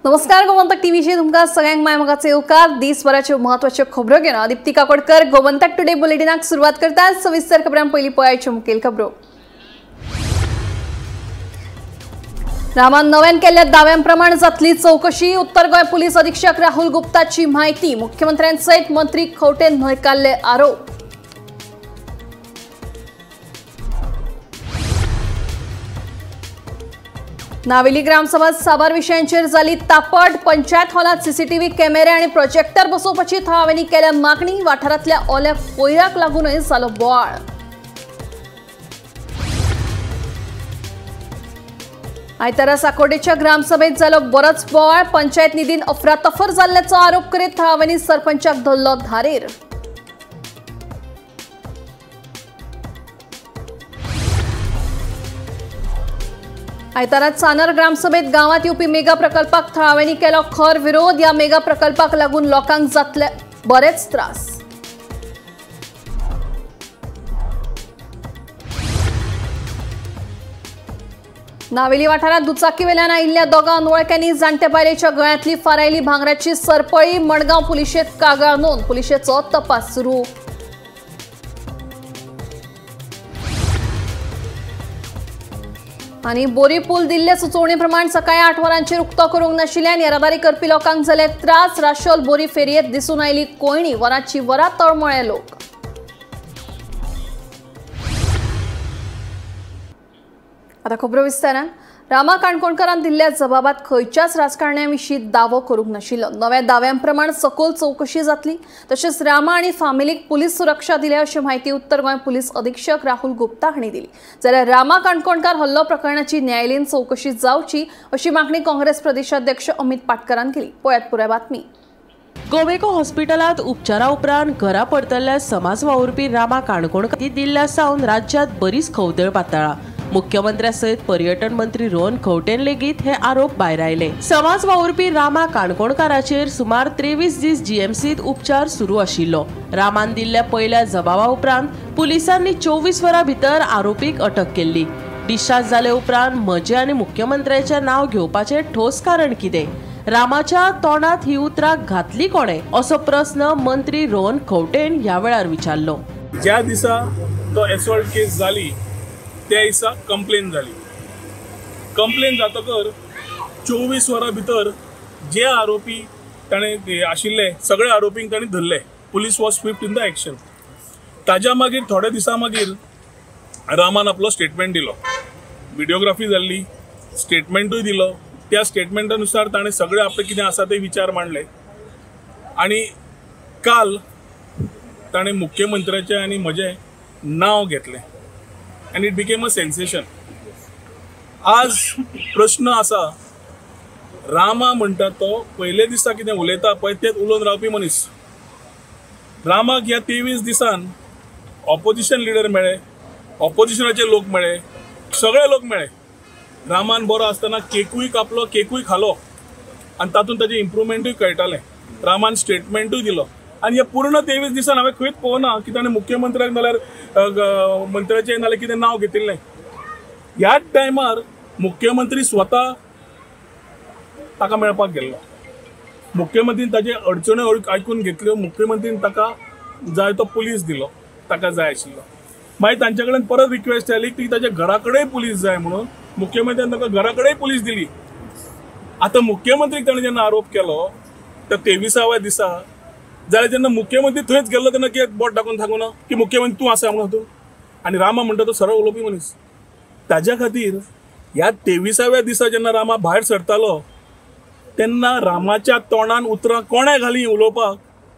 नमस्कार, गोमंतक टीव्हीचे तुमकां सगळ्यांक my मोगाचे येवकार। दिसभराच्यो महत्वाच्यो खबरो घेवन दीप्ती काकोडकर गोमंतक टुडे बुलेटिनाक सुरवात करता। सविस्तर खबरां पयलीं पळयाच्यो मुखेल खबरो। रामान नव्यान केल्ल्या दाव्यांप्रमाण जातली चौकशी। उत्तर गोंय पुलीस अधीक्षक राहुल गुप्ताची माहिती। मुख्यमंत्र्यांसयत मंत्री खवटे न्हयकारले आरोप। नावेली ग्रामसभा साबार विशयांचेर जाली तापट। पंचायत हॉलात सीसीटीव्ही कॅमेरे आणि प्रोजेक्टर बसोवपाची थळाव्यांनी केल्या मागणी। वाठारांतल्या ओल्या कोयराक लागूनय जालो बोवाळ। आयतारा साकोर्डेच्या ग्रामसभेत जालो बरोच बोवाळ। पंचायत निधीन अफरातफर जाल्ल्याचो आरोप करीत थळाव्यांनी सरपंचाक धरलो धारेर। आयतारा चानर ग्रामसभेत गांवात येवपी मेगा प्रकल्पाक थळाव्यांनी केलो खर विरोध। ह्या मेगा प्रकल्पाक लागून लोकांक जातले बरेच त्रास। नावेली वाठारात दुचाकीवेल्यान आयिल्ल्या दोगां अनवळख्यांनी जाणट्या बायलेच्या गळ्यांतली फारायली भांगराची सरपळी। मडगांव पुलिशेंत कागाळ नोंद। पुलिशेचो तपास सुरू। आनी बोरी पूल दिल्ले सुचोवणे प्रमाण सकाळी 8 वरांचेर उक्तो करूंक नाशिल्ल्यान येरादारी करपी लोकांक जाले त्रास। राशोल बोरी फेरयेंत दिसून आयली कोयणी। वरांची वरां तळमळे लोक। आतां खबरो विस्तारान। रामा काणकोणकारान दिल्ल्या जबाबात खंयच्याच राजकारण्याविशीं दावो करूंक नाशिल्लो। नव्या दाव्यांप्रमाण सखोल चौकशी जातली। तशेंच रामा आनी फामिलीक पुलीस सुरक्षा दिल्या अशी माहिती उत्तर गोंय पुलीस अधीक्षक राहुल गुप्ता हांणी दिली। जाल्यार रामा काणकोणकार हल्लो प्रकरणाची न्यायालयीन चौकशी जावची अशी मागणी काँग्रेस प्रदेशाध्यक्ष अमित पाटकरान केली। पळयात पुराय बातमी। गोवेको हॉस्पिटलांत उपचारा उपरांत घरा परतल्ल्या समाज वावुरपी रामा काणकोणकार दिल्ल्या सावन राज्यांत बरीच खवदळ पातळा। मुख्यमंत्र्या सयत पर्यटन मंत्री रोहन खंवटेन लेगीत हे आरोप भायर आयले। समाज वावुरपी रामा काणकोणकाराचेर सुमार 23 दीस जीएमसीत उपचार सुरू आशिल्लो। रामान दिल्ल्या पयल्या जबाबा उपरांत पुलिसांनी 24 वरां भितर आरोपीक अटक केल्ली। डिस्चार्ज जाले उपरांत म्हजें आनी मुख्यमंत्र्याचें नांव घेवपाचें ठोस कारण कितें, रामाच्या तोंडांत ही उतरां घातली कोणें, असो प्रस्न मंत्री रोहन खंवटेन ह्या वेळार विचारलो। ज्या दिसा तो एसॉल्ट केस जाली त्या दिसा कंप्लेन जाली। कंप्लेन जातकर 24 वरां भितर जे आरोपी ताणें आशिल्ले सगळे आरोपींक ताणें धरले। Police was swift in the action. ताज्या मागीर थोड्या दिसां मागीर रामान आपलो स्टेटमेंट दिलो। व्हिडियोग्राफी जाल्ली, स्टेटमेंटूय दिलो। त्या स्टेटमेंटा नुसार ताणें सगळे आपले कितें आसा ते विचार मांडले आनी काल ताणें मुख्यमंत्र्याचें आनी म्हजें नांव घेतलें and it became a sensation. आज प्रश्न आसा, रामा म्हणटा तो पयले दिसा कितें उलयता पळय तेच उलोवन रावपी मनीस। रामाक ह्या 23 दिसान ऑपोजिशन लिडर मेळ्ळे, ऑपोजिशनाचे लोक मेळ्ळे, सगळे लोक मेळ्ळे। रामान बरो आसतना केकूय कापलो, केकूय खालो आनी तातूंत ताजें इम्प्रुवमेंटूय कळटालें। रामान स्टेटमेंटूय दिलो आनी ह्या पूर्ण 23 दिसान हांवें खंयच पळोवना की ताणें मुख्यमंत्र्याक नाल्यार मंत्र्याचें नाल्यार कितें नांव घेतिल्लें। ह्याच टायमार मुख्यमंत्री स्वता ताका मेळपाक गेल्लो। मुख्यमंत्रीन ताजे अडचण्यो आयकून घेतल्यो। मुख्यमंत्रीन ताका जाय तो पुलीस दिलो, ताका जाय आशिल्लो। मागीर तांचे कडेन परत रिक्वेस्ट आयली की ताच्या घरा कडेन पुलीस जाय म्हणून। मुख्यमंत्र्यान ताका घरा कडेन पुलीस दिली। आतां मुख्यमंत्रीक ताणें जेन्ना आरोप केलो त्या 23व्या दिसा, जाल्यार जेन्ना मुख्यमंत्री थंयच गेल्लो तेन्ना कित्याक बोट दाखोवन सांगू ना की मुख्यमंत्री तूं आसा म्हणून तूं। आनी रामा म्हणटा तो सरळ उलोवपी मनीस। ताज्या खातीर ह्या 23व्या दिसा जेन्ना रामा भायर सरतालो तेन्ना रामाच्या तोंडान उतरां कोणें घालीं उलोवपाक,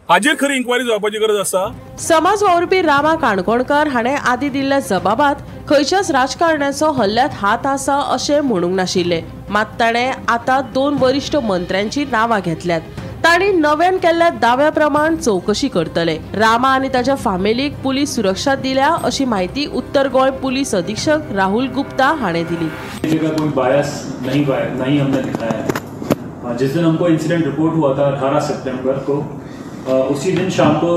हाजेर खरी इन्क्वायरी जावपाची गरज आसा। समाज वावुरपी रामा काणकोणकार हाणें आदी दिल्ल्या जबाबात खंयच्याच राजकारण्याचो हल्ल्यांत हात आसा अशें म्हणूंक नाशिल्लें। मात ताणें आतां 2 वरिश्ठ मंत्र्यांची नांवां घेतल्यात। तांणी नव्यान केल्ल्या दाव्या प्रमाण चौकशी करतले। रामा आनी ताच्या फामिलीक पुलीस सुरक्षा दिल्या अशी माहिती उत्तर गोंय पुलीस अधीक्षक राहुल गुप्ता हाणें दिली। जगह कोई बायस नहीं हमने दिखाया है। जिस दिन हमको इंसिडेंट रिपोर्ट हुआ था 18 सितंबर को, उसी दिन शाम को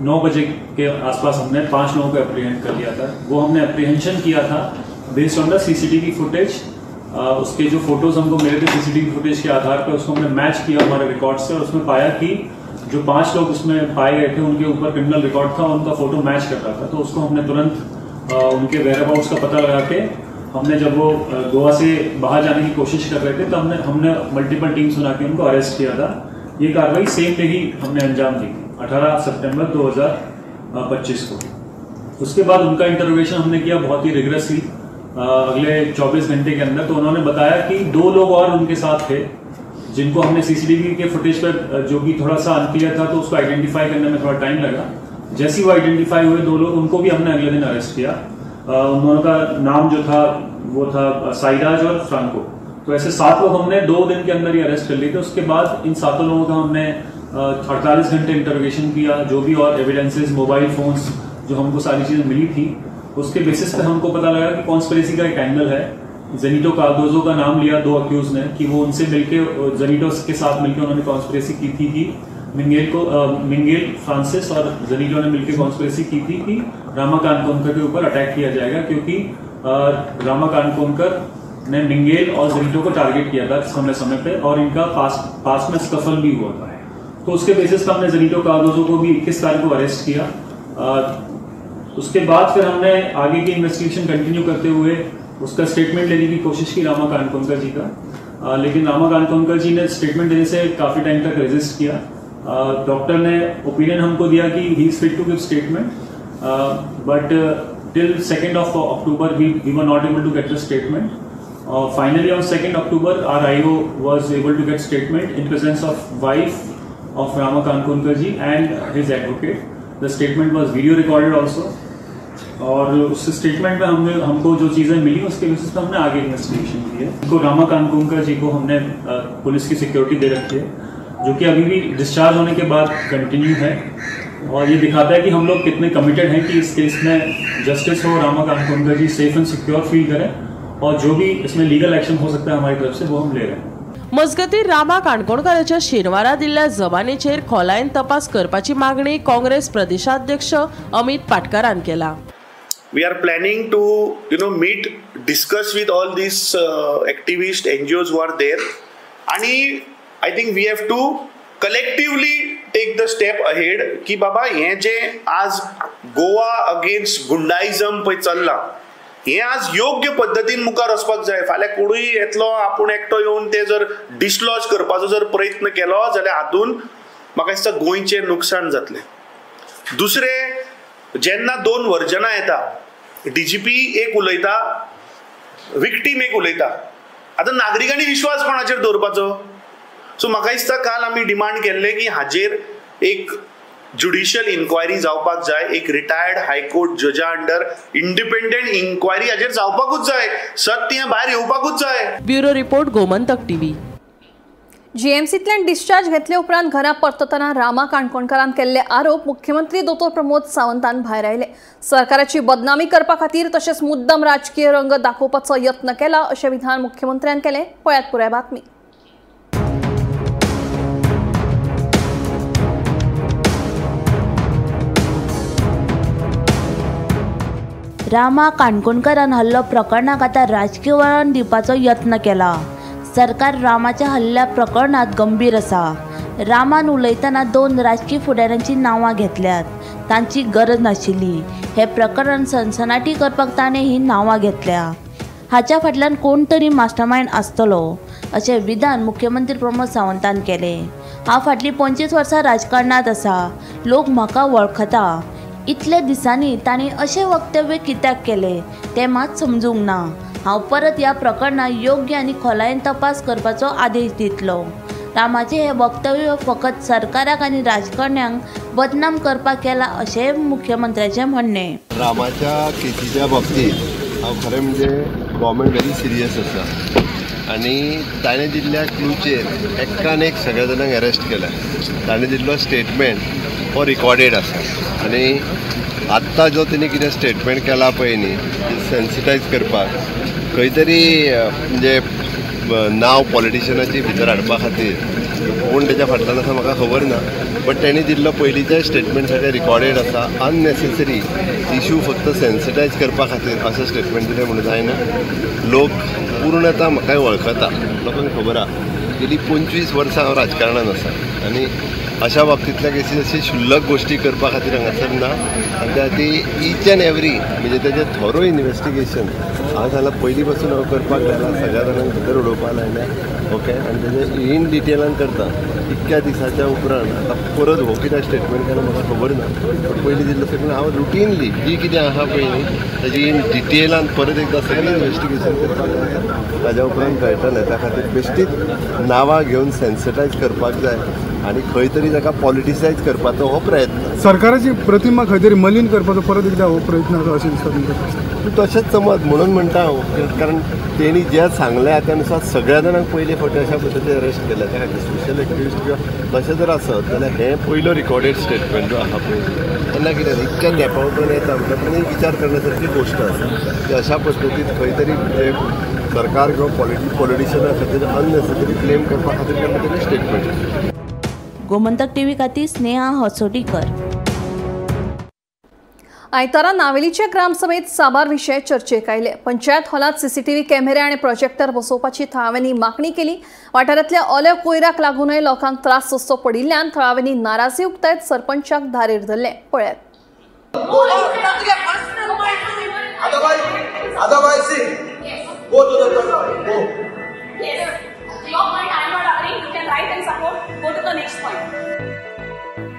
9 बजे के आसपास हमने 5 लोगों को एप्रीहेंड कर लिया था। वो हमने एप्रीहेंशन किया था based on the CCTV footage उसके जो फोटोज़ हमको मिले थे सीसीटीवी फुटेज के आधार पर, उसको हमने मैच किया हमारे रिकॉर्ड से और उसमें पाया कि जो 5 लोग उसमें पाए गए थे उनके ऊपर क्रिमिनल रिकॉर्ड था और उनका फोटो मैच कर रहा था। तो उसको हमने तुरंत उनके वेयर अबाउट्स का पता लगा के हमने जब वो गोवा से बाहर जाने की कोशिश कर रहे थे तो हमने मल्टीपल टीम्स बना के उनको अरेस्ट किया था। ये कार्रवाई सेम डे ही हमने अंजाम दी थी, 18 सितंबर 2025 को। उसके बाद उनका इंटरोगेशन हमने किया बहुत ही रिग्रेसली अगले 24 घंटे के अंदर। तो उन्होंने बताया कि 2 लोग और उनके साथ थे जिनको हमने सीसीटीवी के फुटेज पर, जो कि थोड़ा सा अनक्लियर था तो उसको आइडेंटिफाई करने में थोड़ा टाइम लगा। जैसे ही वो आइडेंटिफाई हुए 2 लोग, उनको भी हमने अगले दिन अरेस्ट किया। उन दोनों का नाम जो था वो था साइराज और फ्रांको। तो ऐसे 7 लोग हमने 2 दिन के अंदर ही अरेस्ट कर लिए थे। उसके बाद इन 7 लोगों का हमने 48 घंटे इंटरोगेशन किया। जो भी और एविडेंसेज, मोबाइल फोन्स, जो हमको सारी चीज़ें मिली थी उसके बेसिस पे हमको पता लगा कि कॉन्स्पिरेसी का एक एंगल है। जेनिटो कार्दोजो का नाम लिया 2 अक्यूज ने कि वो उनसे मिलके, जेनिटो के साथ मिलके उन्होंने कॉन्स्पिरेसी की थी कि मिंगेल फ्रांसिस और जेनिटो ने मिलके कॉन्स्पिरेसी की थी कि रामा कानकोनकर के ऊपर अटैक किया जाएगा, क्योंकि रामा कानकोनकर ने मिंगेल और जेनिटो को टारगेट किया था समय समय पे और इनका पास में स्कफल भी हुआ था। तो उसके बेसिस पर हमने जेनिटो कार्दोजो को भी 21 तारीख को अरेस्ट किया। उसके बाद फिर हमने आगे की इन्वेस्टिगेशन कंटिन्यू करते हुए उसका स्टेटमेंट लेने की कोशिश की रामा कानकोनकर जी का, लेकिन रामा कानकोनकर जी ने स्टेटमेंट देने से काफ़ी टाइम तक रेजिस्ट किया। डॉक्टर ने ओपिनियन हमको दिया कि he is fit to give statement, but till 2nd of October we were not able to get the statement. Finally on 2nd October our IO was able to get statement in presence of wife of Rama Kankonkar ji and his advocate. The statement was video recorded also, और उस statement में हमने हमको जो चीज़ें मिली उसके basis पर हमने आगे investigation की है। उनको रामा कानकोनकर जी को हमने पुलिस की सिक्योरिटी दे रखी है, जो कि अभी भी डिस्चार्ज होने के बाद कंटिन्यू है। और ये दिखाता है कि हम लोग कितने कमिटेड हैं कि इस केस में जस्टिस हो, Rama Kankonkar ji safe and secure feel करें और जो भी इसमें लीगल एक्शन हो सकता है हमारी तरफ से वो हम ले रहे हैं। मजगतीं रामा काणकोणकाराच्या शेनवारा दिल्ल्या जमानेचेर खोलायेन तपास करपाची मागणी काँग्रेस प्रदेशाध्यक्ष अमित पाटकारान केला। We are planning to, meet, discuss with all these activists, NGOs who are there. आणि I think we have to collectively take the step ahead की बाबा हे जे आज गोवा अगेन्स्ट गुंडाइजम पळय चल्ला हे आज योग्य पद्दतीन मुखार वचपाक जाय। फाल्यां कोणूय येतलो आपूण एकटो येवन ते जर डिसलॉज करपाचो जर प्रयत्न केलो जाल्यार हातून म्हाका दिसता गोंयचें नुकसान जातलें। दुसरें, जेन्ना 2 वर्जनां येता, डीजीपी एक उलयता, विक्टीम एक उलयता, आतां नागरिकांनी विश्वास कोणाचेर दवरपाचो? सो म्हाका दिसता काल आमी डिमांड केल्लें की हाजेर एक ज्युडिशियल इन्क्वायरी जावपाक जाय, एक रिटायर्ड हायकोर्ट जजा अंडर इंडिपेंडंट इन्क्वायरी हाजेर जावपाकूच जाय, सत्य भायर येवपाकूच जाय। Bureau report, Gomantak TV. जीएमसींतल्यान डिस्चार्ज घेतले उपरांत घरा परततना रामा काणकोणकारान केल्ले आरोप मुख्यमंत्री दोतोर प्रमोद सावंतान भायर आयले। सरकाराची बदनामी करपा खातीर तशेंच मुद्दम राजकीय रंग दाखोवपाचो यत्न केला अशें विधान मुख्यमंत्र्यान केलें। पळयात पुराय बातमी। रामा काणकोणकारान हल्लो प्रकरणाक आतां राजकीय वळण दिवपाचो यत्न केला। सरकार रामाच्या हल्ल्या प्रकरणात गंभीर आसा। रामान उलयतना 2 राजकीय फुडाऱ्यांची नांवां घेतल्यात, तांची गरज नाशिल्ली। हे प्रकरण सनसनाटी करपाक ताणें ही नांवां घेतल्या। हाच्या फाटल्यान कोण तरी मास्टरमायंड आसतलो अशें विधान मुख्यमंत्री प्रमोद सावंतान केलें। हांव फाटलीं 25 वर्सां राजकारणांत आसा, लोक म्हाका वळखता। इतले दिसांनी तांणी अशें वक्तव्य कित्याक केलें तें मात समजूंक ना। हांव परत ह्या प्रकरणात योग्य आनी खोलायेन तपास करपाचो आदेश दितलो। रामाचें हें वक्तव्य फकत सरकाराक आनी राजकारण्यांक बदनाम करपाक केलां अशें मुख्यमंत्र्याचें म्हणणें। रामाच्या केसीच्या बाबतींत हांव खरें म्हणजे गव्हर्मेंट व्हेरी सिरियस आसा आनी ताणें दिल्ल्या क्लूचेर एकान एक सगळ्या जाणांक अरेस्ट केला। ताणें दिल्लो स्टेटमेंट हो रिकॉर्डेड आसा आनी आत्तां जो तेणी कितें स्टेटमेंट केला पळय न्ही, सेन्सिटायज करपाक खंय तरी म्हणजे नांव पॉलिटिशनाची भितर हाडपा खातीर कोण तेच्या फाटल्यान आसा म्हाका खबर ना, बट तेणी दिल्लो पयलींच्या स्टेटमेंट सगळें रिकॉर्डेड आसा। अननेसेसरी इशू फक्त सेन्सिटायज करपा खातीर अशें स्टेटमेंट दिलें म्हणून जायना। लोक पूर्णता म्हाका वळखता, लोकांक खबर आहा. गेली 25 वर्सां हांव राजकारणान आसा आनी अशा बाबतींतल्या केसी अशी शुल्लक गोश्टी करपा खातीर हांगासर ना. आनी त्या खातीर इच एन्ड एवरी म्हणजे तेजें थोरो इन्वेस्टिगेशन हांव जाल्यार पयलीं पासून हांव करपाक लायला, सगळ्या जाणांक भितर उडोवपाक लायल्या. ओके, आनी तेजें इन डिटेलान करता. इतक्या दिसाच्या उपरांत आतां परत हो कित्याक स्टेटमेंट केला म्हाका खबर ना, पण पयलीं दिल्लो स्टेटमेंट हांव रुटीनली जी कितें आसा पळय न्ही ताजी इन डिटेलान परत एकदां सगळें इन्वेस्टिगेशन करपाक जाय, ताज्या उपरांत कळटलें. त्या खातीर बेश्टीच नांवां घेवन सेन्सिटायज करपाक जाय आनी खंय तरी ताका पॉलिटिसायज करपाचो हो प्रयत्न. सरकाराची प्रतिमा खंय तरी मलीन करपाचो परत एकदां हो प्रयत्न आसा अशें दिसता तुमकां? तूं तशेंच समज म्हणून म्हणटा हांव, कारण तेणी जें सांगलें त्या नुसार सगळ्या जाणांक पयले फावटी अशा पद्दतीन अरेस्ट केल्या. त्या खातीर सोशल एक्टिविस्ट किंवा तशें जर आसत जाल्यार हें पयलो रिकॉर्डेड स्टेटमेंट जो आसा पळय तेन्ना कितें इतक्या तेंपा उपरांत येता म्हणटा विचार करण्यासारखी गोश्ट आसा की अशा पद्दतीन खंय तरी सरकार किंवा पॉलिटिशियना खातीर अननेसेसरी क्लेम करपा खातीर केन्ना तरी स्टेटमेंट. गोमंतक टीव्ही खातीर स्नेहा हसोटीकर. आयतारा नावेलीच्या ग्रामसभेत साबार विषय चर्चेक आयले. पंचायत हॉलात सीसीटीव्ही कॅमेरे आणि प्रोजेक्टर बसोवपाची थळाव्यांनी मागणी केली. वाठारांतल्या ओल्या कोयराक लागूनय लोकांक त्रास सोंसचो पडिल्ल्यान थळाव्यांनी नाराजी उक्तायत सरपंचाक धारेर धरले. पळयात.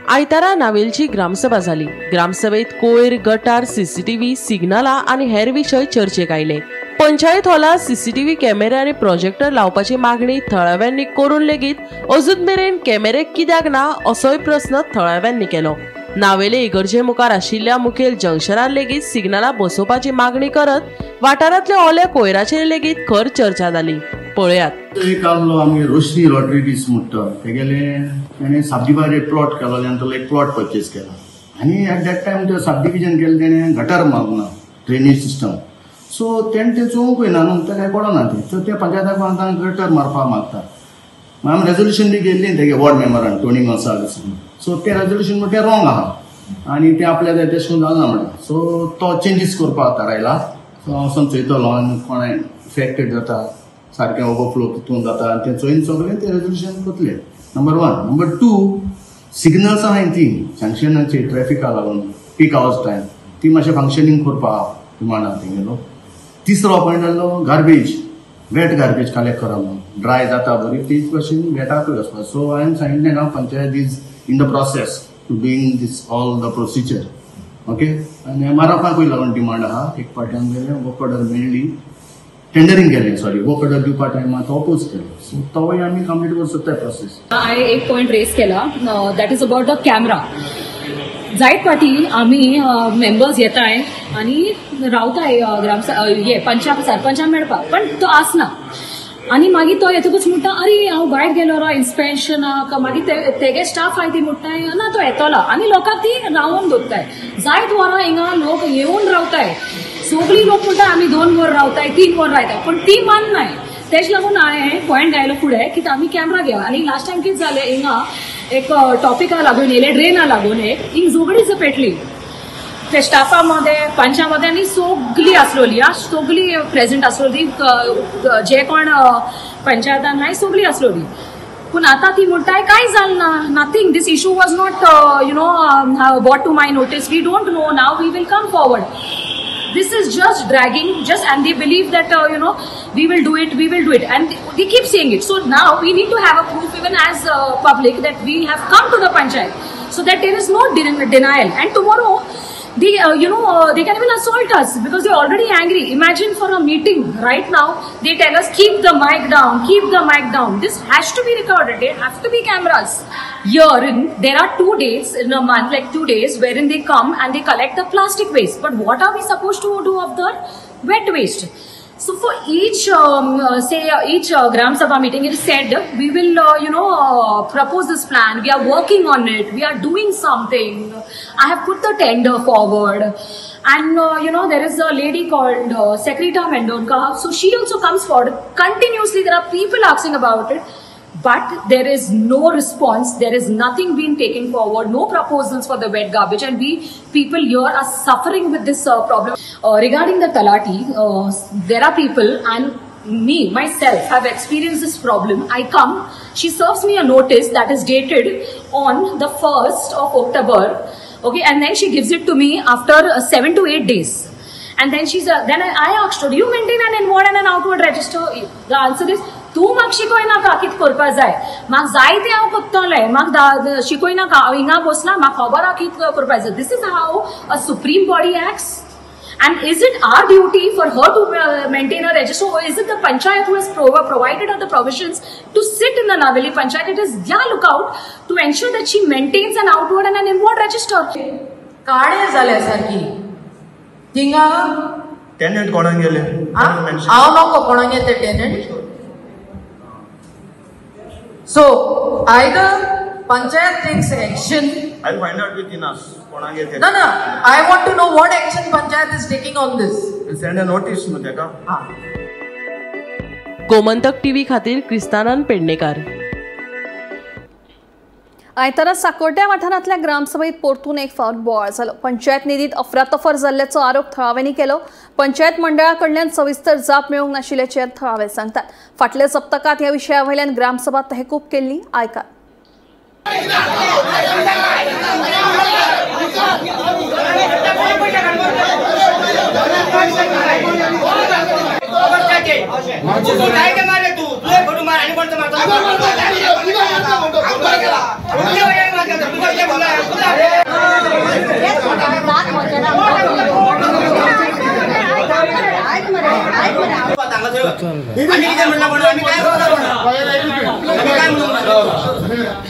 आयतारा नावेलची ग्रामसभा झाली. ग्रामसभेत कोयर, गटार, सीसीटीव्ही, सिग्नला आनी हेर विशय चर्चेक आयले. पंचायत हॉलात सीसीटीव्ही कॅमेरे आनी प्रोजेक्टर लावपाची मागणी थळाव्यांनी करून लेगीत अजून मेरेन कॅमेरे कित्याक ना असोय प्रस्न थळाव्यांनी केलो. नावेले इगर्जे मुखार आशिल्ल्या मुखेल जंक्शनार लेगीत सिग्नला बसोवपाची मागणी करत वाठारांतल्या ओल्या कोयराचेर लेगीत खर चर्चा जाली. पळयात. एक आसलो आमगे रोशनी रॉड्रिगीस म्हणटा तेगेले तेणें साबदिबार प्लॉट केलो आनी तो एक प्लॉट परचेज केला आनी एट that time ते सब डिविजन केलें तेणें गटर मारूंक ना ड्रेनेज सिस्टम. सो तेणें तें चोवंकूय ना न्हू, तें कांय कळना तें. सो ते पंचायताक आतां गटर मारपाक मागता. आमी रेजोल्युशन बी केल्ली तेगे वॉर्ड मेंबरान टोनी गोन्साल्वीस. सो तें रेजोल्युशन म्हणटा तें रॉंग आहा आनी तें आपल्या जाय तें करून जालना म्हणटा. सो तो चेंजीस करपाक थारायला. सो हांव वचोन चोयतलो आनी कोणाय इफेक्टेड जाता सारकें ओवरफ्लो तितून जाता आनी तें चोयन सगळें तें रेजोल्युशन करतलें. नंबर 1. नंबर 2, सिग्नल्स आहाय ती जंक्शनाचेर ट्रॅफिका लागून पीक आवर्स टायम ती मातशें फंक्शनींग करपा डिमांड आहा तेंगेलो. तिसरो पॉयंट आहलो गार्बेज, वेट गार्बेज कलेक्ट करप म्हणून ड्राय जाता बरी तीच भाशेन वेटाकूय वचपा. सो हांवें सांगिल्लें ना panchayat is in the process to doing this all the procedure. Okay, आनी एमआरएफाकूय लागून डिमांड आहा. एक पार्टी आमगेलें वर्क ऑर्डर मेळ्ळी, टेंडरिंग केलें, सॉरी वर्क ऑर्डर दिवपा टायमार तो अपोज केलो. सो तोय आमी कंप्लीट करूंक सोदताय प्रोसेस. हांवें एक पॉयंट रेज केला, that is about the camera. जायत फाटी आमी मेंबर्स येताय आनी रावताय ग्राम हे पंचाक सरपंचाक मेळपाक, पण तो आसना आनी मागीर तो येतकूच म्हणटा अरे हांव भायर गेलो रो इन्स्पेक्शनाक. मागीर तेगे स्टाफ आहाय ती म्हणटाय ना तो येतलो आनी लोकांक ती रावोन दवरताय. जायत वरां हिंगा लोक येवन रावताय. सगळीं लोक म्हणटा आमी 2 वर रावताय, 3 वर रावताय, पण ती माननाय. तेज लागून हांवें पॉयंट आयलो फुडें की आमी कॅमरा घेवा. आनी लास्ट टायम कितें जालें, हिंगा एक टॉपिका लागून येयले ड्रेना लागून एक हिंग झगडीच पेटली ते स्टाफा मध्ये पंचा मध्ये आनी सगळी आसलोली सगळी प्रेझेंट आसलोली, जे कोण पंचायतान हाय सगळी आसलोली. पूण आतां ती म्हणटाय कांय जालें ना, nothing, this issue was not you know brought to my notice, we don't know, now we will come forward. This is just dragging, just, and they believe that you know we will do it, we will do it, and they keep saying it. So now we need to have a proof even as public that we have come to the panchayat, so that there is no denial. And tomorrow they you know they can even assault us because they are already angry. Imagine for a meeting right now they tell us keep the mic down, keep the mic down. This has to be recorded. There have to be cameras. Here in there are 2 days in a month, like 2 days wherein they come and they collect the plastic waste. But what are we supposed to do of the wet waste? So for each each Gram Sabha meeting, it is said we will you know propose this plan. We are working on it. We are doing something. I have put the tender forward, and you know there is a lady called Secreta Mendonca. So she also comes forward continuously. There are people asking about it, but there is no response. There is nothing being taken forward. No proposals for the wet garbage, and we people here are suffering with this problem. Regarding the Talati, there are people, and Me, myself, have experienced this problem. I come, she serves me a notice that is dated on the 1st of October, okay, and then she gives it to me after 7 to 8 days. And then she's, then I asked her, do you maintain an inward and an outward register? The answer is, तूं म्हाका शिकयनाका कितें करपा जाय, म्हाका जाय तें हांव करतलें, म्हाका शिकयनाका, हांव हिंगा बसलां, म्हाका खबर आहा कितें करपा जाय. This is how a supreme body acts. And is it our duty for her to maintain a register, or is it the panchayat who has provided her the provisions to sit in the Naveli panchayat? It is their lookout to ensure that she maintains an outward and an inward register. काळे जाल्या सारकी थिंगा tenant कोणाक गेले? हांव नको कोणाक ते tenant. So either panchayat takes action. I'll find out with Inas. No, no. I want to know what action panchayat is taking on this. We'll send a notice to them. Gomantak TV खातीर क्रिस्तानंद पेडणेकर. आयतारा साकोड्ड्या वाठारांतल्या ग्रामसभेत परतून एक फावट बोवाळ जालो. पंचायत निधीत अफरातफर जाल्ल्याचो आरोप थळाव्यांनी केलो. पंचायत मंडळा कडल्यान सविस्तर जाप मेळूंक नाशिल्ल्याचें थळावे सांगतात. फाटल्या सप्तकांत ह्या विशया वयल्यान ग्रामसभा तहकूब केल्ली. आयकात.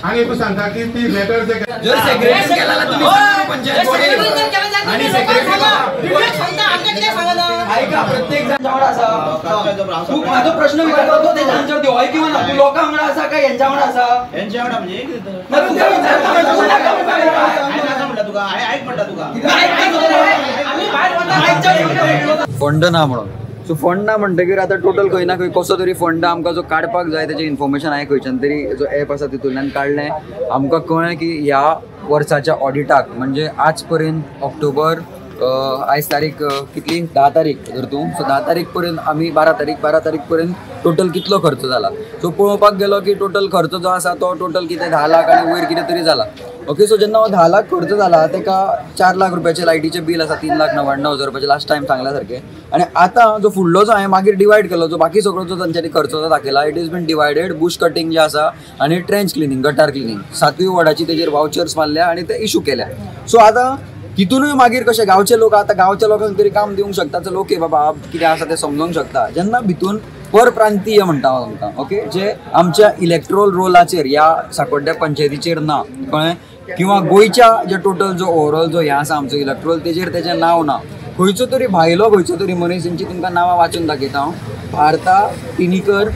आणि तू सांगता की ती लेटर जर सेक्रेटरी केला तुम्ही पंचायत आणि सेक्रेटरी ऐका प्रत्येक जण आसा तू माझो प्रश्न विचारतो तो तेजा आन्सर दिव हय किंवा ना. तू लोकां वांगडा आसा काय हेंच्या वांगडा आसा? हेंच्या वांगडा म्हणजे फंड ना म्हणून. सो फंड ना म्हणटकीर आतां टोटल खंय ना खंय कसो तरी फंड आमकां जो काडपाक जाय तेजें इन्फॉर्मेशन हांवें खंयच्यान तरी जो एप आसा तितूंतल्यान काडलें. आमकां कळ्ळें की ह्या वर्साच्या ऑडिटाक म्हणजे आज पर्यंत ऑक्टोबर आयज तारीख कितली 10 तारीख धर तूं, सो 10 तारीख पर्यंत आमी 12 तारीख पर्यंत टोटल कितलो खर्च जाला. सो पळोवपाक गेलो की टोटल खर्च जो आसा तो टोटल कितें 10 लाख आनी वयर कितें तरी जाला. ओके, सो जेन्ना हो 10 लाख खर्च जाला तेका 4 लाख रुपयाचें लायटीचें बील आसा, 3,99,000 रुपयाचें लास्ट टायम सांगल्या सारकें. आनी आतां जो फुडलो जो हांवें मागीर डिवायड केलो जो बाकी सगळो जो तांच्यांनी खर्च जो दाखयला it is been divided bush cutting जें आसा आनी ट्रेंच क्लिनींग, गटार क्लिनींग 7वी वॉर्डाची तेजेर वावचर्स मारल्या आनी ते इशू केल्या. सो आतां तितूनूय मागीर कशें गांवचे लोक आतां गांवच्या लोकांक तरी काम दिवंक शकता, चल ओके बाबा कितें आसा तें समजोंक शकता. जेन्ना भितून परप्रांतीय म्हणटा हांव तुमकां, ओके, जे आमच्या इलेक्ट्रोल रोलाचेर ह्या साकोड्ड्या पंचायतीचेर ना, कळ्ळें, किंवा गोंयच्या जे टोटल जो ओवरऑल जो हें आसा आमचो इलेक्ट्रोल तेजेर तेजें नांव ना. खंयचो तरी भायलो खंयचो तरी मनीस, तेंची तुमकां नांवां वाचून दाखयता हांव, भारता टिनीकर,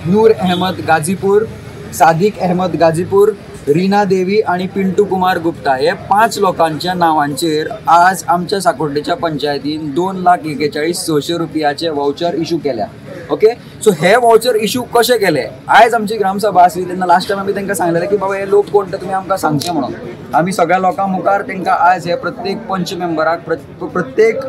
नूर अहमद गाजीपूर, सादिक अहमद गाजीपूर, रीना देवी आनी पिंटू कुमार गुप्ता हे 5 लोकांच्या नांवांचेर आज आमच्या साकोड्डेच्या पंचायतीन 2,41,600 रुपयाचे वावचर इशू केल्या. ओके, सो हे वावचर इशू कशे केले? आयज आमची ग्रामसभा आसली तेन्ना लास्ट टायम आमी तांकां सांगलेलें की बाबा हे लोक कोण ते तुमी आमकां सांगचे म्हणून. आमी सगळ्या लोकां मुखार तांकां आयज हे प्रत्येक पंच मेंबराक, प्रत्येक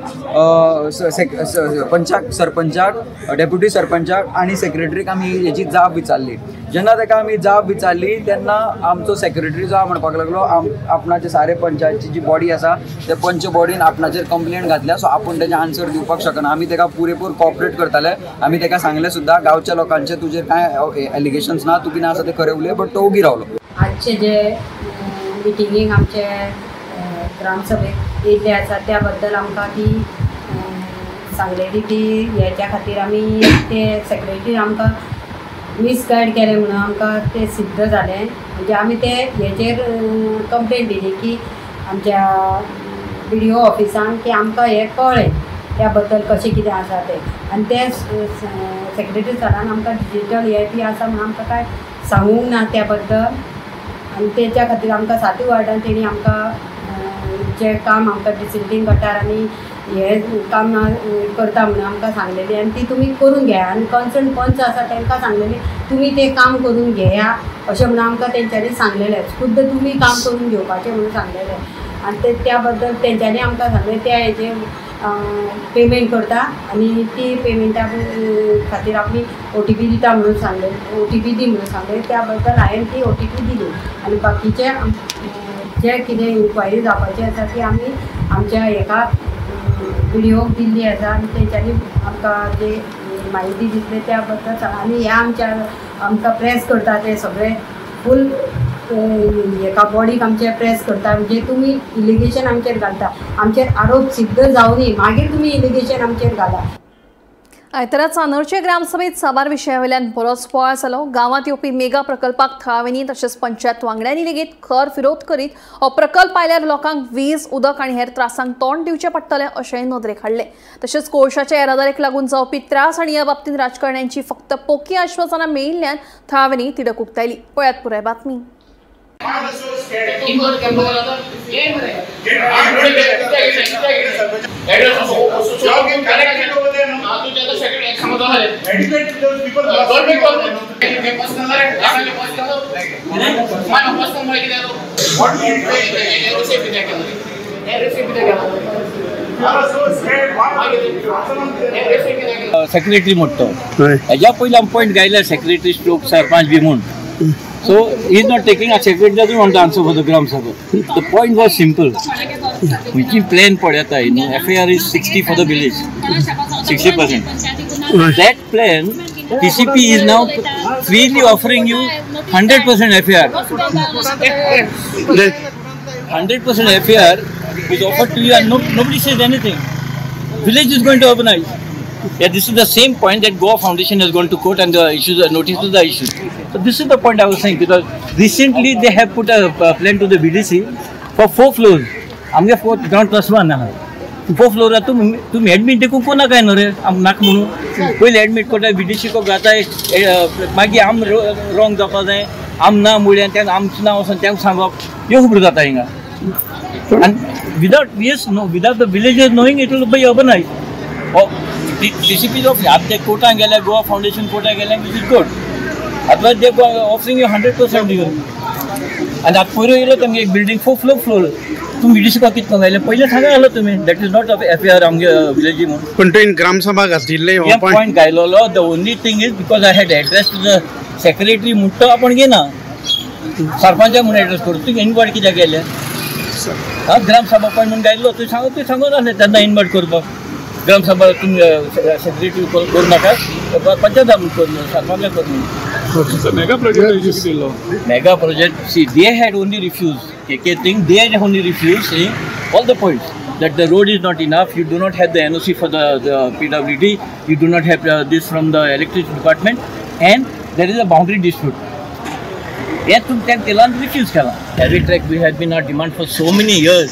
पंचाक, सरपंचाक, डेप्युटी सरपंचाक आनी सेक्रेटरीक आमी हेजी जाप विचारली. जेन्ना ताका आमी जाप विचारली तेन्ना आमचो सेक्रेटरी जो म्हणपाक लागलो आपणाचे सारे पंचायतची जी बॉडी आसा त्या पंच बॉडीन आपणाचेर कंप्लेन घातल्या, सो आपूण तेजें आन्सर दिवपाक शकना. आमी ताका पुरेपूर कॉपरेट करताले, आमी ताका सांगलें सुद्दां गांवच्या लोकांचे तुजेर कांय एलिगेशन्स ना, तूं कितें आसा तें खरें उलय, बट तो ओगी रावलो. आजचे जे मिटिंगेक आमचे ग्रामसभेक येयल्ले आसा त्या बद्दल आमकां ती सांगलेली की हेच्या खातीर आमी ते सेक्रेटरी आमकां मिसगायड केलें म्हणून आमकां तें सिद्ध जालें. म्हणजे आमी ते हेचेर कंप्लेन दिली की आमच्या बी डी ओ ऑफिसान की आमकां हें कळ्ळें त्या बद्दल कशें कितें आसा तें, आनी ते सेक्रेटरी सरान आमकां डिजीटल हे बी आसा म्हणून आमकां कांय सांगूंक ना त्या बद्दल. आनी तेच्या खातीर आमकां सातूय वार्डान तेणी आमकां जें काम आमकां डिसिल्टींग गटार आनी हें काम करता म्हणून आमकां सांगलेली आनी ती तुमी करून घेया आनी कन्सर्न पंच आसा तांकां सांगलेली तुमी तें काम करून घेया अशें म्हणून आमकां तेंच्यांनी सांगलेलें. खुद्द तुमी काम करून घेवपाचें म्हणून सांगलेलें आनी ते त्या बद्दल तेंच्यांनी आमकां सांगलें त्या हेजेर पेमेंट करता आनी ती पेमेंटा खातीर आमी OTP दिता म्हणून सांगलें, OTP दी म्हणून सांगलें. त्या बद्दल हांवें ती OTP दिली आनी बाकीचे जे कितें इन्क्वायरी जावपाची आसा ती आमी आमच्या हेका विडियोक दिल्ली आसा आनी तेंच्यांनी आमकां जे म्हायती दितले त्या बद्दल. आनी ह्या आमच्या आमकां प्रेस करता ते सगळे फूल हेका बॉडीक आमचे प्रेस करता, म्हणजे तुमी इलिगेशन आमचेर घालता, आमचेर आरोप सिद्ध जावनी मागीर तुमी इलिगेशन आमचेर घाला. आयतारा चांदोरचे ग्रामसभेत साबार विशयावेल्यान बरोच बोवाळ जालो. गांवांत येवपी मेगा प्रकल्पाक थळाव्यांनी तशेंच पंचायत वांगड्यांनी लेगीत खर विरोध करीत हो प्रकल्प आयल्यार लोकांक वीज, उदक आनी हेर त्रासांक तोंड दिवचें पडटलें अशेंय नदरेक हाडलें. तशेंच कोळशाच्या येरादारीक लागून जावपी त्रास आनी ह्या बाबतींत राजकारण्यांची फक्त पोकी आश्वासनां मेळिल्ल्यान थळाव्यांनी तिडक उक्तायली. पळयात पुराय बातमी. सेक्रेटरी मोडतो हेज्या पयलीं आमी पॉयंट गायल्या सेक्रेटरी स्ट्रोक सरपंच बी म्हूण. So he is not taking a secretary doesn't want to answer for the Gram Sabha. The point was simple. Which plan पडता you know, FAR is 60 for the village, 60%. That plan, TCP is now freely offering you 100% FAR. 100% FAR is offered to you and nobody says anything. Village is going to urbanize. Yeah, this is the same point that Goa Foundation has gone to court and the issues, notices the issues. So this is the point I was saying, because recently they have put a plan to the BDC for 4 floors. आमगे 4 ground plus 1 आहा. 4 floor तुमी admit देखून कोणा काय न्हू रे आम नाक म्हणून पयलीं एडमीट करता BDC को घाताय, मागीर आम रॉंग जावपा जाय, आम ना मुळ्यान तेंका आमचें नांव वचोन तेंका सांगप ह्यो खबरो जाता हिंगा. आनी without yes no without the villagers knowing it will be urbanise. TCP of आतां ते कोर्टान गेल्या, गोवा फावंडेशन कोर्टान गेल्या, which is good. Otherwise they offering you 100% दिवन. आनी आतां पयर येयलो तेमगे एक बिल्डींग 4 फ्लोर तुमी बीडीसी कितें करूंक आयले पयलें सांगा आसलो तुमी that is not FAR आमगे विलेजी म्हणून. पूण तुवें ग्रामसभा घातिल्ले हे point घायलोलो. The only thing is because I had address to the secretary म्हूण तो आपूण घेना, सरपंचा म्हणून एड्रेस करूं. तुवें इनवायट कित्याक केलें? हा ग्रामसभा पॉयंट म्हणून घायल्लो तुवें सांगू, तुवें सांगून आसलें तेन्ना इनवायट करपाक. ग्रामसभा तुमी सेक्रेटरी करूं नाका, पंचायत करूं, सरपंचा करूं. Mega project mega project see they had only refuse KK thing, they had only refuse saying all the points that the road is not enough, you do not have the NOC for the PWD, you do not have this from the electricity department and there is a boundary dispute. हे तुमी त्या केला refuse केला. Every track we had been our demand for so many years.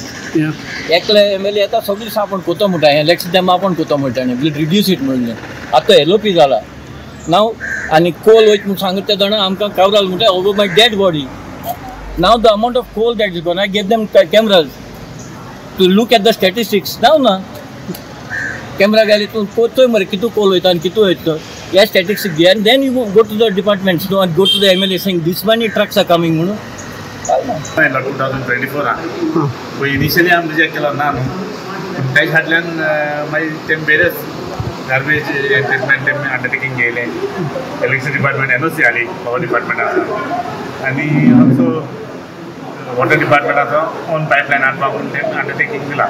एकले MLA येता सगळीं दिसा आपूण कोतो म्हणटा, इलेक्शन टायमा आपूण कोतो म्हणटा, वील रिड्यूस it म्हणलें. आतां LOP जाला नाव आनी कोल वयता म्हूण सांगता ते जाणां आमकां कावराल म्हणटा over my dead body. Now the amount of coal that is gone, I gave them cameras to look at the statistics. Now ना कॅमरा घाली तूं चोय मरे कितू कोल वयता आनी कितू वयता ह्या स्टॅटिस्टिक्स घे आनी then you go to the departments no and go to the MLA saying this many trucks are coming म्हणून. 2024 पळय इनिशियली आमी रिजेक्ट केलो ना न्हू, पूण तेज्या फाटल्यान मागीर तेम बेरेच गार्बेज ट्रिटमेंट तेमी अंडरटेकींग घेयलें, इलेक्ट्रिसिटी डिपार्टमेंट NOC हाडली पॉवर डिपार्टमेंट आसा आनी ऑल्सो वॉटर डिपार्टमेंटाचो ओन पायपलायन हाडपाक म्हणून तें अंडरटेकींग दिलां.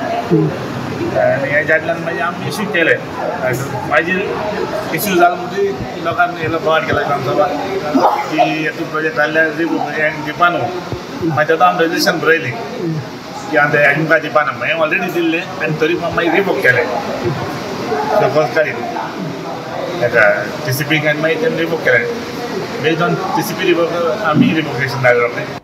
आनी हेज्या फाटल्यान मागीर आमी इश्यू केले. मागीर इश्यू जालो म्हणटकीर लोकांनी येयलो बोवाळ केला ग्रामसभा की हेतून प्रोजेक्ट जाल्ल्यार दिवपा न्हू. मागीर तेका आमी रेजोल्युशन बरयली की आतां हेका मुखार दिवपा ना, मागीर ऑलरेडी दिल्लें आनी तरी पण मागीर रिवोक केलें सपोज काडीत हेका TCP आनी मागीर तेमी रिवोक केलें. बेज्ड ऑन TCP revoke आमी रिवोकेशन धाडलें रोखडें.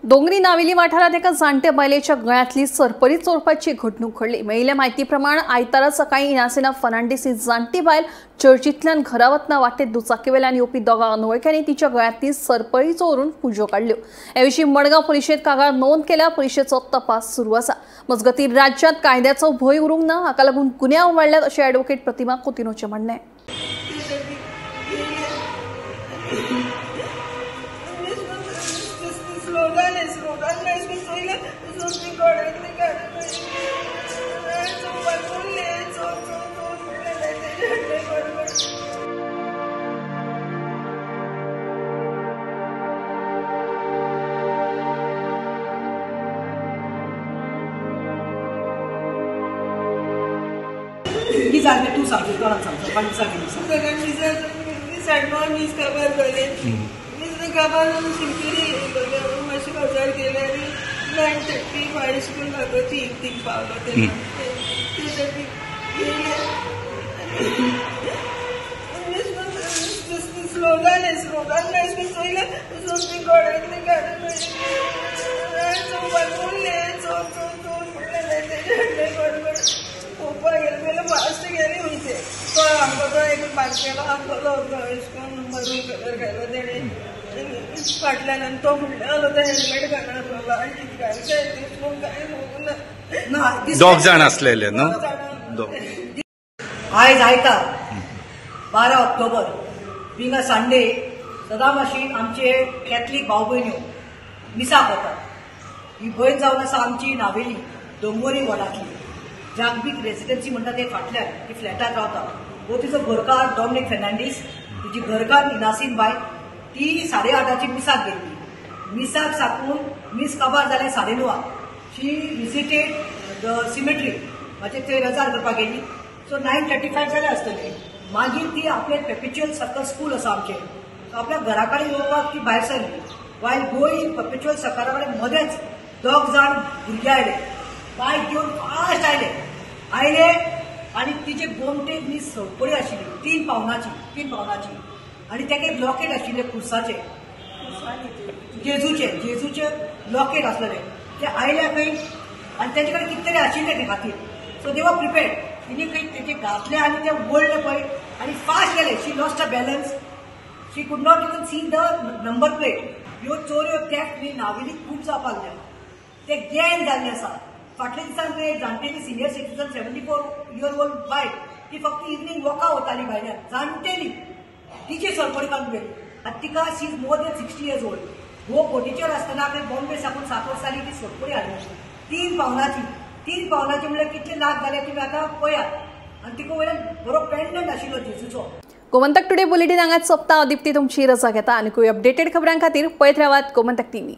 दोंगरी नावेली वाठारात एका जाणट्या बायलेच्या गळ्यांतली सरपरी चोरपाची घडणूक घडली. मेळिल्ल्या म्हायती प्रमाण आयतारा सकाळी इनासेना फर्नांडीस ही जाणटी बायल चर्चींतल्यान घरा वतना वाटेत दुचाकीवेल्यान येवपी दोगां अनवळख्यांनी तिच्या गळ्यांतली सरपळी चोरून पुजो काडल्यो. हे विशीं मडगांव पुलिशेंत कागाळ नोंद केल्या. पुलिशेचो तपास सुरू आसा. मजगतीं राज्यांत कायद्याचो भंय उरूंक ना, हाका लागून गुन्यांव वाडल्यात अशें ॲडव्होकेट प्रतिमा कुतिन्होचें म्हणणें. Slogan है इसमें सोइले उसकी गड़े निकाल। जालें तूं सांग, कोणाक सांग? सकाळी मिसाक गेली. सकाळी मिसाक 9:30 मीस काबार जालें. मीस काबार जावन शिंपिरी मातशें बाजार गेलें आनी 9:30 अशें करून म्हाका 3 पावलो तेन्ना 3:30 येयलें. स्लो जालें, स्लो जालें अशें करून चोयलें सोमतें गोड्यांतलें काडून चोवपाक उरलें. चोव चोव चोव म्हणलें तेजें गडगड पळोवपाक गेलें जाल्यार फास्ट गेलें खंयचें. तो आमकां तो एक बारकेलो आसलो अशें करून मरून कलर घालो तेणें फाटल्यान आनी तो फुडल्यान आसलो तो हेल्मेट घालून आसलो आनी कितें अशें करून कांय सांगूंक ना. दोग जाण आसलेले न्हू? आयज आयतार 12 ऑक्टोबर बींग अ संडे सदां भाशेन आमचे कॅथलीक भाव भयण्यो मिसाक वतात. ही भयण जावन आसा आमची नावेली दोंगोरी वॉर्डांतली जागबीक रेसिडेन्सी म्हणटा ते फाटल्यान ती फ्लॅटात रावता. हो तिचो घरकार डॉमनीक फेर्नांडीस, तिची घरकार इनासीन बाय. ती 8:30 मिसाक गेल्ली. मिसाक साकून मीस काबार जालें 9:30. शी विजिटेड the cemetery, म्हणजे थंय रजार करपाक गेली. सो 9:35 जालें आसतलें. मागीर ती आपले पेपेच्युअल सर्कल स्कूल आसा आमचें, आपल्या घरा कडेन येवपाक ती भायर सरली. वायल गोईंग पेपेच्युअल सर्कला कडेन मदेंच 2 जाण भुरगे आयले, बायक घेवन फास्ट आयले. आयले आनी तिचे गोमटेक न्ही सडपडी आशिल्ली 3 पावनाची आनी तेका एक लॉकेट आशिल्लें खुर्साचें, जेजूचें जेजूचें लॉकेट आसलेलें. ते आयले खंय आनी तेजे कडेन कितें तरी आशिल्लें ते खातीर. सो दे वर प्रिपेर्ड. तिणे खंय तेजे घातले आनी ते वळ्ळे पळय आनी फास्ट गेले. She lost a balance, she could not even see the number plate. ह्यो चोरयो थेफ्ट न्ही नावेली खूब जावपाक लागल्या. ते गँग जाल्ले आसा. फाटल्या दिसान एक जाणटेली सिनियर सिटीजन 74 year old बायल ती फक्त इवनींग वॉका वताली भायल्यान, जाणटेली, तिची सरपळी काडून गेली. आनी तिका she is more than 60 years old. हो कोटीचेर आसतना खंय बॉम्बे साकून 7 वर्सांनी ती सरपळी हाडली 3 पावनाची. 3 पावनाची म्हणल्यार कितले लाख जाले तुमी आतां पळयात. आनी तिका वयल्यान बरो पेंडंट आशिल्लो जेजूचो. गोमंतक टुडे बुलेटीन हांगाच सोंपता. दीप्ती तुमची रजा घेता. आनीकूय अपडेटेड खबरां खातीर पळयत रावात गोमंतक टीव्ही.